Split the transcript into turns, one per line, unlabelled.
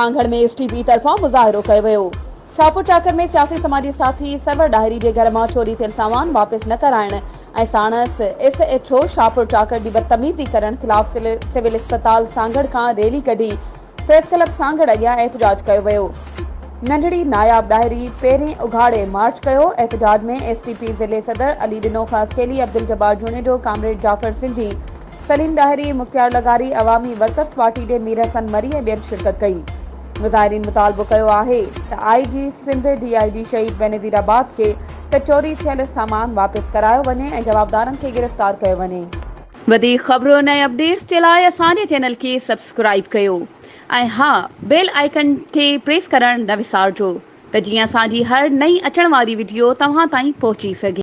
Sanghar ۾ S T P طرفان مظاهرو ڪيو ويو. شاهپور چاڪر ۾ سياسي سماجي ساٿي سرور ڏاهري جي گهر مان چوري ٿيل سامان واپس نه ڪرائڻ ۽ ساڻس ايس ايڇ او شاهپور چاڪر جي بدتميزي ڪرڻ خلاف سول اسپتال سانگهڙ کان ريلي ڪڍي پريس ڪلب سانگهڙ اڳيان احتجاج ڪيو ويو. ننڍڙي ناياب ڏاهري پيرين اگهاڙي مارچ ڪيو. احتجاج ۾ ايس ٽي پي ضلعي صدر علي ڏنو خاصخيلي، عبدالجبار جوڻيجو، ڪامريڊ جعفر سنڌي، سليم ڏاهري، مختيار لغاري، عوامي ورڪرز پارٽي جي مير حسن مري ۽ ٻين شرڪت ڪئي. مظاهرين مطالبو ڪيو آهي ته I G Sindh, D I G Shaheed Benazirabad کي ته چوري ٿيل سامان واپس ڪرايو وڃي ۽ جوابدارن کي گرفتار ڪيو وڃي. وڌيڪ خبرن ۽ اپڊيٽس جي لاء اسان جي چينل کي سبسڪرائيب ڪيو ۽ ها بيل آئيڪن کي پريس ڪرڻ نه وسارجو ته جيئن اسان جي هر نئين اچڻ واري وڊيو توهان تائين پهچي سگهي.